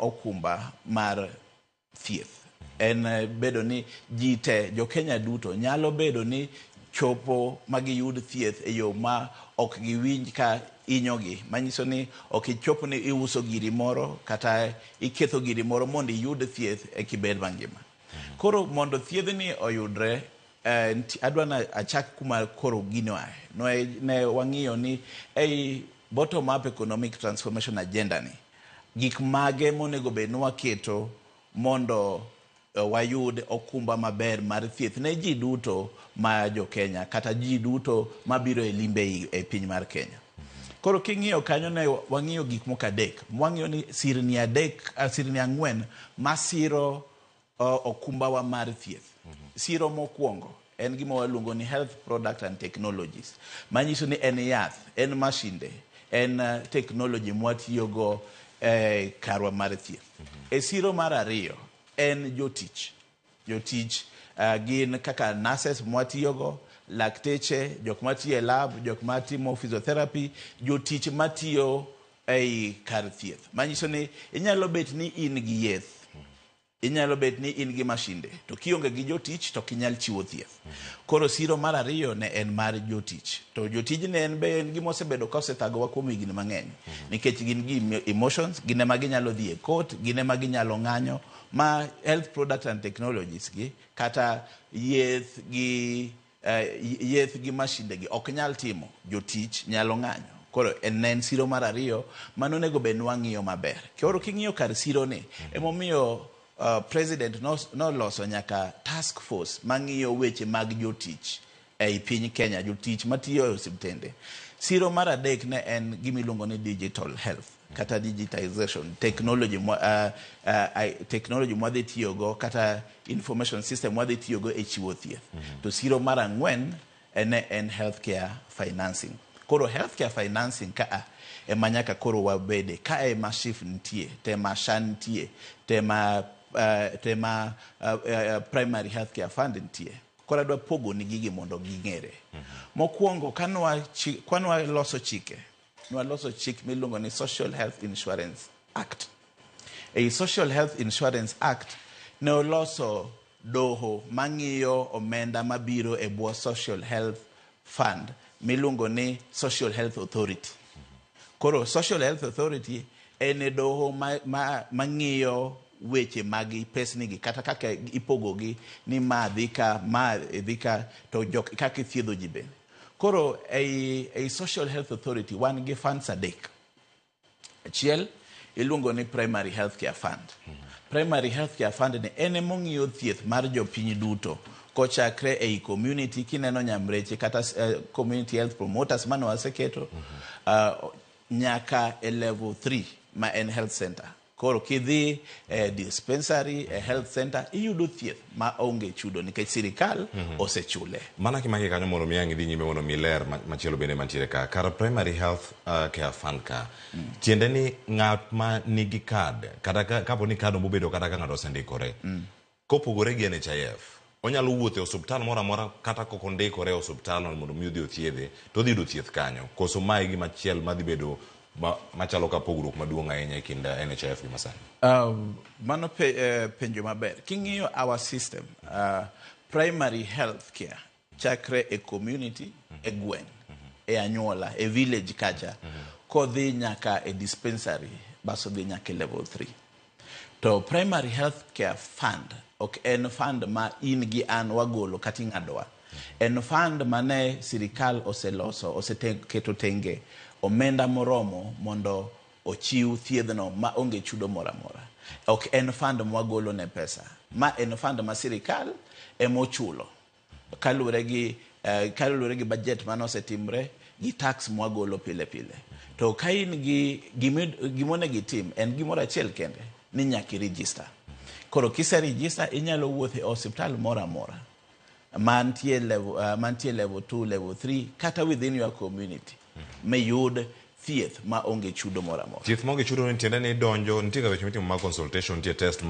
okumba mar thieth. En bedo ni ji te, jo Kenya duto nyalo bedo ni chopo ma giyud thieth e yo ma ok giwinj ka hinyogi. Manyiso ni ok ichop ni iuso giri moro kata iketho giri moro mondo iyud thieth e kibed mangima. Koro mondo thiedhni oyudre, adwa na achak kuma koro gino ae. Ne wang'iyo ni ei bottom up economic transformation agenda ni, gik mage monego bed ni waketo mondo wayud okumba maber mar thieth ne ji duto ma jo Kenya kata ji duto mabiro e limbe e piny mar Kenya. Koro king'iyo kanyo, ne wang'iyo gik moko adek. Wang'iyo ni sirni adek, sirni ang'wen masiro okumbawa mar thieth. Siro mokwongo en gima waluongo ni health product and technologies. Manyiso ni en yath, en mashinde, en technology mwatiyogo e karwa mar thieth. E siro mar ariyo en jotich. Jotich gin kaka nurses mwatiyogo, lakteche, jok matiyo e lab, jok matimo physiotherapy, jotich matiyo ei kar thieth. Manyiso ni inyalo bet ni in gi yeth, inyalo bet ni in gi mashinde, to kionge gi jotich to ok inyal chiwo thieth. Koro siro mar ariyo ne en mar jotich. To jotij ne en be en gima osebedo ka osethagowa kuom higni mang'eny. Nikech gin gi emotions, gin ema ginyalo dhi e court, gin ema ginyalo ng'anyo, ma health product and technologies gi kata yeth gi mashinde gi ok nyal timo, jotich nyalo ng'anyo. Koro en ne en siro mar ariyo mano onego bed ni wang'iyo maber. Koro king'iyo kar siro ni, emomiyo president noloso nyaka task force mang'iyo weche mag jotich ei piny Kenya, jotich matiyo e osiptende. Siro mar adek ne en gima iluongo ni digital health kata digitization technology, technology mwadhi tiyogo kata information system mwadhi tiyogo e chiwo thieth. To siro mar ang'wen ne en healthcare financing. Koro healthcare financing ka ema nyaka koro wabede ka ema SHIF nitie, tema SHA nitie, tema primary healthcare fund nitie. Koro adwa pogo ni gigi mondo ging'ere. Mokwongo, kanwa loso chike, nwaloso chik miluongo ni Social Health Insurance Act. Ei Social Health Insurance Act ne oloso doho mang'iyo omenda mabiro e bwo Social Health Fund miluongo ni Social Health Authority. Koro Social Health Authority en e doho ma ng'iyo weche mag pesnigi kata kaka ipogogi, ni ma dhi ka, ma dhi ka, to jok kaka ithiedho ji bende. Koro ei Social Health Authority wan gi funds adek. Achiel iluongo ni Primary Health Care Fund. Primary Health Care Fund ni en emong'iyo thieth mar jopiny duto kochakre ei community, kineno nyamreche kata community health promoters mane waseketo, nyaka e level 3 ma en health center. Koro kidhi e dispensary, e health center, iyudo thieth ma onge chudo nikech sirikal osechule. Mana kimaki kanyo mondo mi ang' idhi nyime mondo mi ler machielo bende mantiere ka kar Primary Health Care Fund ka. Tiende ni ng'at ma nigi kad kata kapo ni kad obobedo kata ka ng'ato osendikore kopogore gi NHIF, onyalo wuotho e osuptal moro amora kata kok ondikore e osuptal no mondo mi odhi othiedhe to odhi yudo thieth kanyo, koso mae gima chiel madhi bedo machalo ka pogruok maduong' ahinya e kind NHIF gi masani? Mano penjo maber. King'iyo our system, primary health care chakre e community, e gweng', e anyuola, e village kacha, kodhi nyaka e dispensary, bas odhi nyaka e level 3. To Primary Health Care Fund ok en fund ma in gi an wagolo kata ing'adowa. En fund mane sirikal oseloso, oseketo tenge omenda moromo mondo ochiw thiedhno ma onge chudo moro amora. Ok en fund mwagolo ne pesa. Ma en fund ma sirikal emochulo kaluwore gi budget mane osetimre gi tax mwagolo pile pile. To ka in gi gimonego itim en gimoro achiel kende, ni nyaka i-register. Koro kise register, inyalo wuotho e osiptal moro amora mantie level 2, level 3 kata within your community miyud thieth ma onge chudo moro amora. Thieth maonge chudo ni tiende ni idonjo, nitie ga weche mitimo mag consultation, nitie test.